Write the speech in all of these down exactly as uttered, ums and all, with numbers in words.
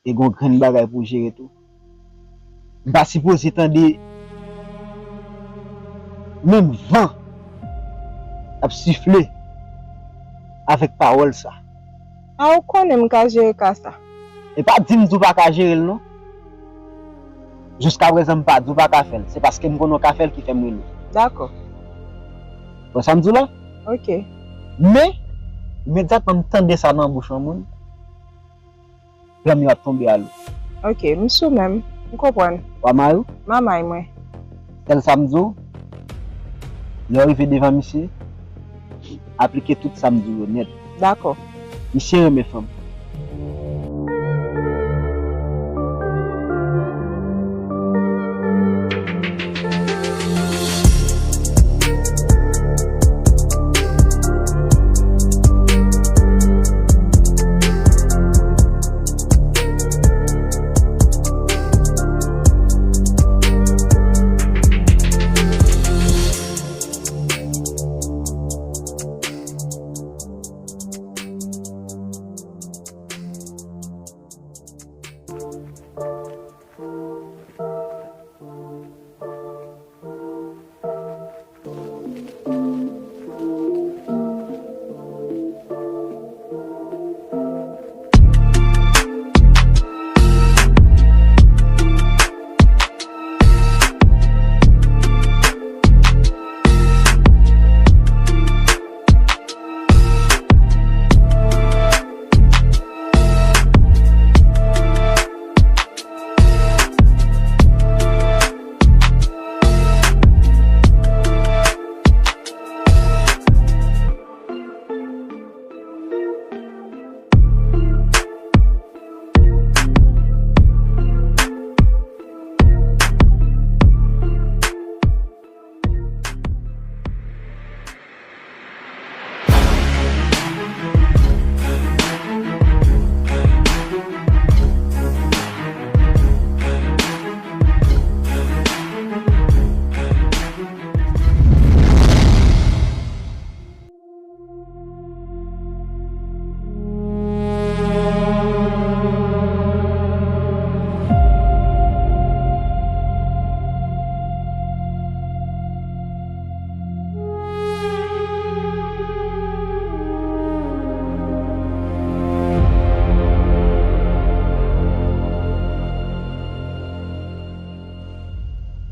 E gen yon grenn bagay pou w jere tou. M pa sipoze tande menm van ap sifle avèk pawòl sa. A, ou konnen m ka jere ka sa. E pa di m di w pa ka jere l non. Jiskaprezan m pa di w pa ka fè l. Se paske m konnen w ka fè l ki fè m rele w. Dakò. Wè sa m di w la? Ok. Men, imedyatman m tande sa nan bouch yon moun, plan m yo ap tonbe a lou. Ok, m sou men m. M konprann. W a mari w? M a mari mwen. Sèl sa m di w, lè w rive devan misye, aplike tout sa m di w yo nèt. Dakò. Misye renmen fanm.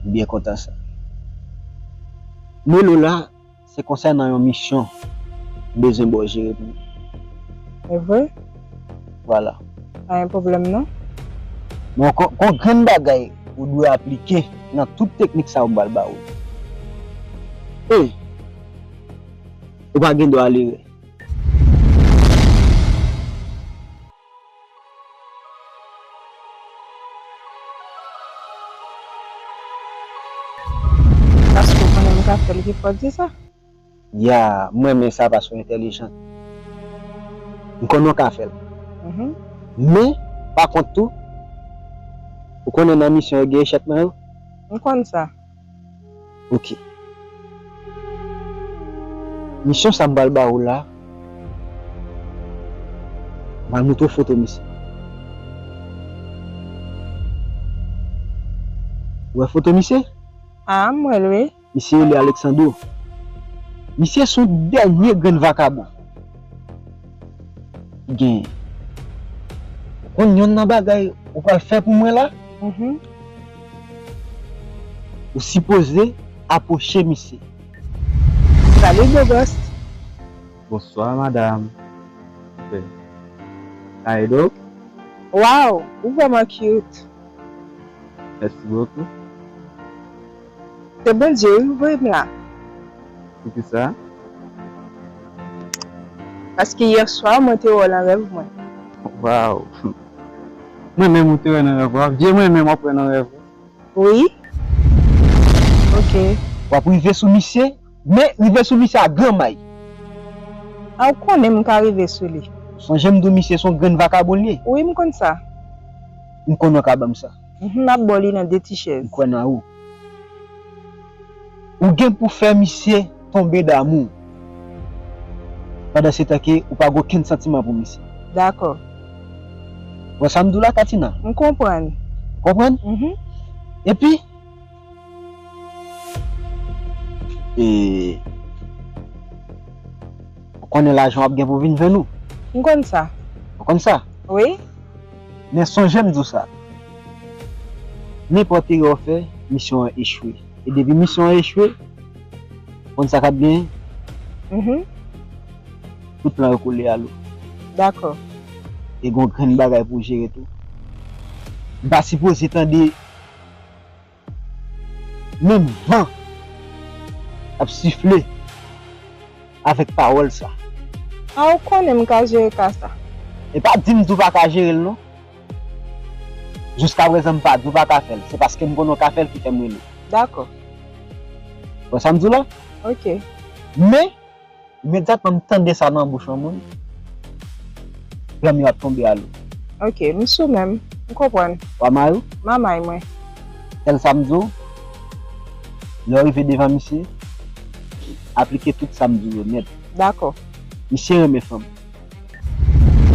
M byen kontan sa. M rele w la, se konsènan yon misyon m bezwen ba w jere pou mwen. E vre? Vwala. Pa gen pwoblèm non. Men gon, gon grenn bagay ou dwe aplike nan tout teknik sa yo m pral ba ou. E, ou pa gen dwa lere. Paske w konnen m ka fè l, ki fò w di sa? Ya, m renmen sa paske w entèlijan. M konnen w ka fè l. Mhm. Men, pa kont tou, ou konnen nan misyon yo gen echèk nan yo? M konn sa. Ok. Misyon sa m pral ba ou la, m pral montre w foto misye. Ou wè foto misye? A, m wè l, wi. Misye rele Alexandro. Misye se yon dènye grenn vakabon. Gen. Ou konn yonn nan bagay ou pral fè pou mwen la? Mhm. Ou sipoze apwoche misye. Salut, beau gosse. Bonsoir, madame. How you doing? Wow, ou vrèman cute. Merci beaucoup. Se Bondye wi voye m la. Poukisa? Paske yè swa mwen te wè w nan rèv mwen. Wow. Mwen menm ou te wè nan rèv ou a? Vye mwen menm w ap wè nan rèv ou? Wi. Ok. W ap rive sou misye, men rive sou misye a gran may. A, ou konnen m ka rive sou li. Sonje m di w misye se yon grenn vakabon li ye. Wi, m konn sa. M konnen w ka ban m sa. Mhm, m ap ba w li nan de ti chèz. M kwè nan ou. Ou gen pou fè misye tonbe damou. Pandan se tan ke ou pa gen okenn santiman pou misye. Dakò. Wè sa m di w la, Katina? M konprann. Konprann? Mhm. Epi, e, ou konnen lajan w ap gen pou vin jwenn ou. M konn sa. Ou konn sa? Wi. Men sonje m di w sa. Nenpòt erè w fè, misyon an echwe. E depi misyon an echwe, konn sa k ap genyen? Mhm. Tout plan yo koule a lo. Dakò. E gon grenn bagay pou w jere tou. M pa sipoze tande menm van ap sifle avèk pawòl sa. A, ou konnen m ka jere ka sa. E pa di m di w pa ka jere l non. Jiskaprezan m pa di w pa ka fè l. Se paske m konnen w ka fè l ki fè m rele w. Dakò. Wè sa m di w la? Ok. Men, imedyatman m tande sa nan bouch yon moun, plan m yo ap tonbe a lo. Ok, m sou men m. M konprann. W a may ou? M a may mwen. Sèl sa m di w, lè w rive devan misye, aplike tout sa m di w yo nèt. Dakò. Misye renmen fanm.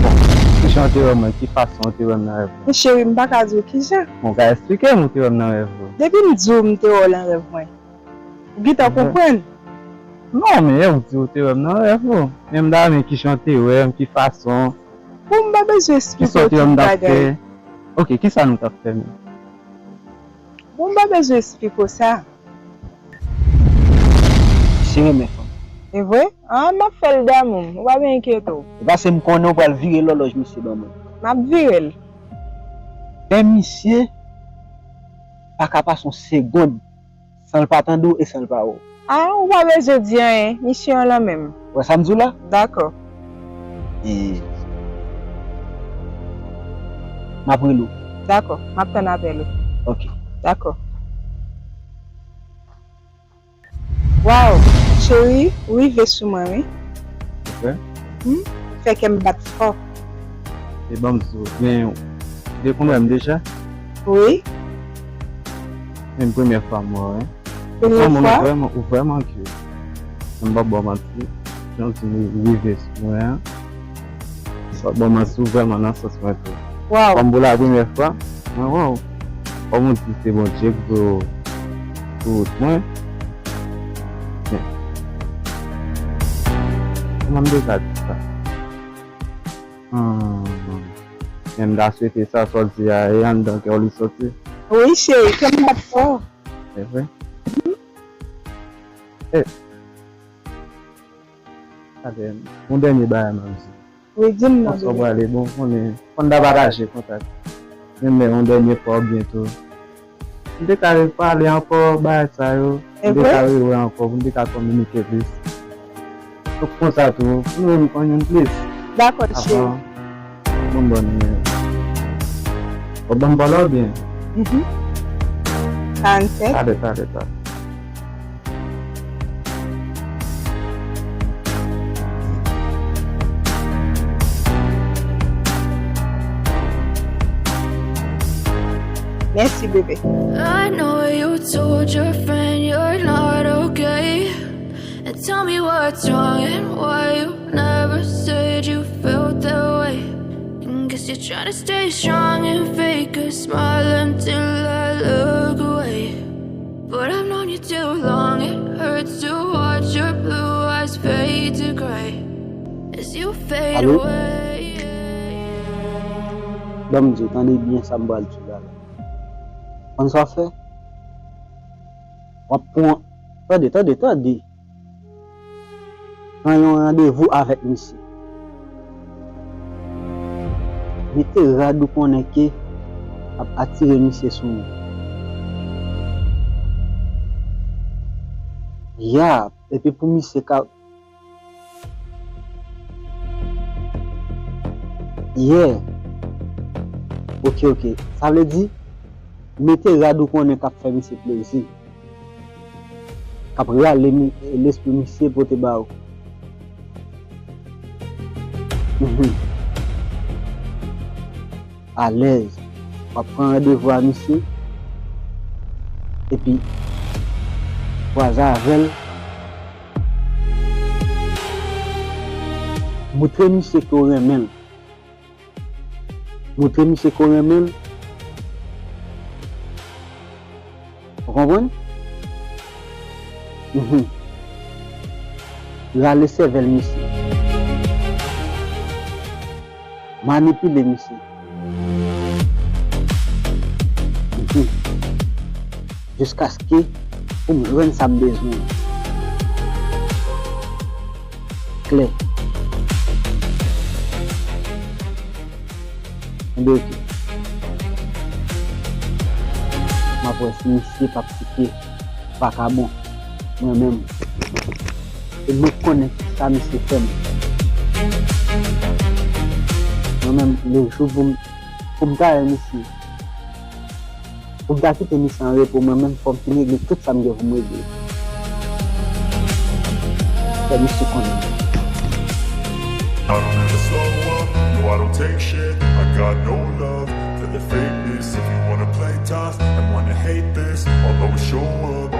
Bon, kijan w te wè mwen? Ki fason w te wè m nan rèv ou? Men cheri, m pa ka di w kijan. Bon, w ka eksplike m ou te wè m nan rèv ou. Depi m di w m te wè w nan rèv mwen, ou gentan konprann. Non, men ou di w te wè m nan rèv ou. Men m ta renmen kijan w te wè m, ki fason. Bon, m pa bezwen eksplike w tout bagay. Ok, kisa nou t ap fè menm? Bon, m pa bezwen eksplike w sa. Misye renmen fanm. E vre? A, m ap fè l damou m. Ou pa bezwen enkyete w. E paske m konnen w pral vire lòlòj misye ban mwen. M ap vire l. Fè misye pa ka pase yon segonn san l pa tande w e san l pa wè w. A, ou pa bezwen di anyen. Misye an lan men m. Wè sa m di w la? Dakò. E m ap rele w. Dakò, m ap tann apèl ou. Ok. Dakò. Waw, cheri, ou rive sou mwen, wi. Ou kwè? Hmm? Fè kè m bat fò. E ban m di w, men, ou te konn wè m deja? Wi. Men premyè fwa m wè w, wi. Premyè fwa? Ou vrèman, ou vrèman cute. M p ap ba w manti, jan w di m ou rive sou mwen an. Sa, bon, m ansi w vrèman nan sans mwen tou. Waw. Kòm pou la premyè fwa, mwen wè w. Kòm ou di se Bondye ki voye w sou wout mwen. Men, kòman m te ka di sa? Hmm. Men m ta swete sa, sa w di a, e anndan kè w li soti. Wi, cheri, kè m bat fò. Se vre? Mhm. E, Talè, yon dènye bagay m ap di. Wi, di m non, bebe. Konsa w prale, bon, konnen, fò n ta pataje kontak. Menm lè yon dènye fwa oubyen tou. M te ka repale ankò bagay sa yo. M te ka rewè ankò pou n te ka kominike plis. Donk konsa tou, pou nou menm konn youn plis. Dakò, cheri. Avan, bon, bon, bon. Ou ban m pale w byen? Mhm. Karannsenk. Talè, talè, talè. Mèsi, bebe. I know you told your friend you're not okay. And tell me what's wrong and why you never said you felt that way. And guess you're trying to stay strong and fake a smile until I look away. But I've known you too long, it hurts to watch your blue eyes fade to gray as you fade away. Ban m di w, tande byen sa m pral di w la. Konn sa w fè? W ap pran, tande, tande, tande. Pran yon randevou avèk misye. Mete rad ou konnen ke ap atire misye sou ou. Ya, epi pou misye ka, yeah. Ok, ok. Sa vle di, mete rad ou konnen k ap fè misye plezi. K ap rale mi-, lespri misye pote ba ou. Mhm. Alèz. W ap pran randevou a misye. Epi, kwaze avè l. Moutre misye ke w renmen l. Montre misye ke w renmen l. Ou konprann? Mhm. Rale sèvèl misye. Manipile misye. Mhm. Jiskaske pou m jwenn sa m bezwen. Klè. Enben, oke. M ap wè si misye p ap kite vakabon mwen menm. E mwen konnen sa misye fè m. Mwen menm, le jou pou m, pou m ta wè misye, pou m ta kite misye an repo, mwen menm, fò m fin regle tout sa m gen pou m regle. Fè misye konnen. I don't ever slow up, no, I don't take shit. I got no love for the fakeness. If you wanna play tough and wanna hate this, I'll always show up.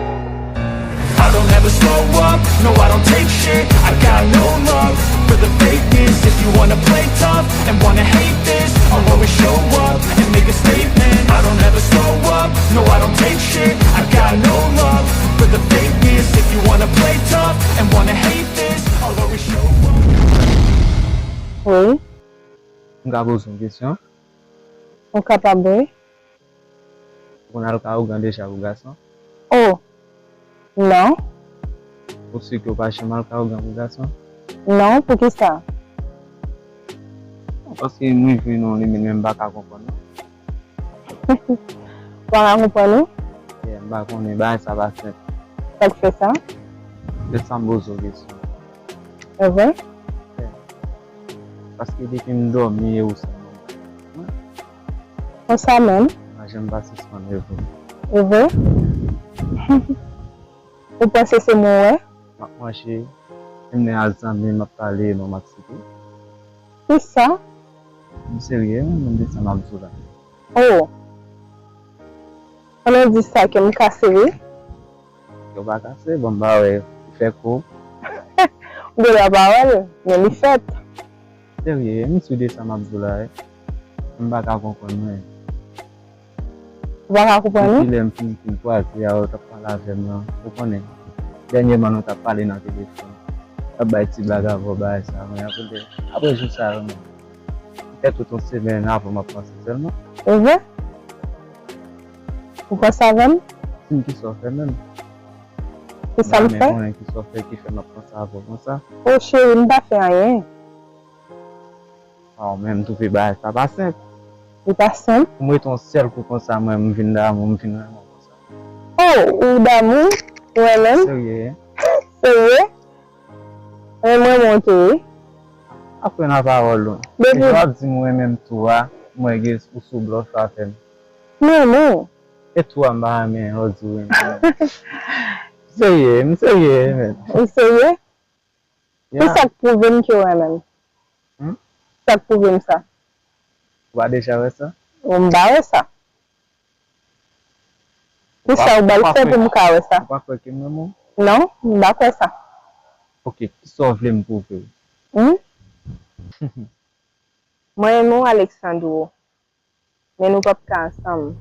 I don't ever slow up, no, I don't take shit. I got no love for the fakeness. If you wanna play tough and wanna hate this, I'll always show up and make a statement. I don't ever slow up, no, I don't take shit. I got no love for the fakeness. If you wanna play tough and wanna hate this, I'll always show up. Wi. M ka poze yon kesyon? Ou kapab, wi. Ou konn al kawougan deja pou gason? Oh! Non. Ou si ke w pa janm al kawougan pou gason? Non, poukisa? Paske m rive nan yon limit, men m pa ka konprann non. Ou pa ka konprann ou? Yeah, m pa konnen, bagay sa pa senp. Sa k fè sa? Se sa m poze w kesyon. E vre? Yeah. Paske depi m dòmi e ou sèlman. Konsa menm. M pa janm pa sispann reve. E vre? Ou panse se mwen wè? M ap manje, menm lè a zanmi m ap pale non m ap site. Kisa? M serye wi, menm de sa m ap di w la. Oh! Pandan w di sa kè m kase wi. Yo pa kase, bon m pa wè, li fè kou. M gen dwa pa wè l, men li fèt. Serye, m si de sa m ap di w la wi. M pa ka konprann mwen. Ou pa ka konprann li? Depi lè m fin fin kwaze a, ou t ap pale avè m lan, ou konnen. Dènyèman nou t ap pale nan telefòn. T ap bay ti blag avè w, bagay sa, men apre de, apre jou sa yo menm. M fè tout yon semèn avan m ap panse sèlman. E vre? Ou panse avè m? Di m kisa w fè menm. Kisa m fè? M pa menm konnen kisa w fè ki fè m ap panse avè w konsa. O cheri, m pa fè anyen. Aw, men m twouve bagay sa pa senp. Li pa senp? Pou m rete yon sèl kou konsa, mwen, m vin damou, m vin renmen w konsa. Oh, ou damou? Ou renmen m? Serye? Serye? Renmen w tou, wi. Aprann a pawòl ou. Depi jan w ap di m ou renmen m tou a, m wè gen ou sou blòf avè m. M renmen w. E tou a m pa renmen lè w di w renmen m. Serye, m serye, men. Ou serye? Yeah. Kisa k pwouve m ke w renmen m? Hmm? Sa k pwouve m sa? Ou pa deja wè sa? Ou m pa wè sa. Kisa ou ba l fè pou m ka wè sa? Ou pa kwè ke m renmen w? Non, m pa kwè sa. Ok, kisa w vle m pwouve w? Hmm? Mwen renmen w, Alexandro. Men nou p ap ka ansanm.